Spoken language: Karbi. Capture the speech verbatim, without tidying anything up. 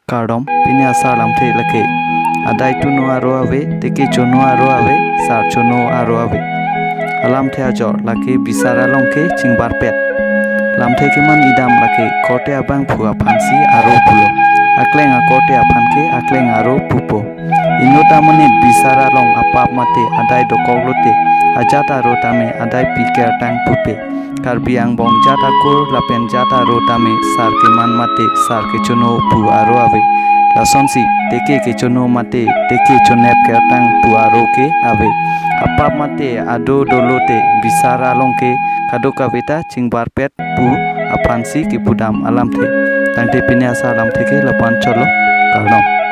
Kardom, pini asar lamthe lake adai tuno aro ave, teke chono aro ave, sar chono aro ave. Alamthe ajor lake bisar along ke chingbarpet. Lamthe keman idam lake korte abangphu aphansi aro pulo. Akleng akorte aphan ke akleng aro pupo. Inut amonit bisar along apap mate adai dokok lote, ajat aro tame adai pi kertang pupe. Karbi angbong jat akur lapen jat aro tame sar keman mate sar kechono pu aro ave. Lasonsi teke kechono mate teke chonep kertang pu aro ke ave. Apap mate ado dolote bisar along ke kadokave ta chingbarpet pu aphansi kepudam alamthe. Tangte pini asar lamthe ke lapu-an chotlo, kardom.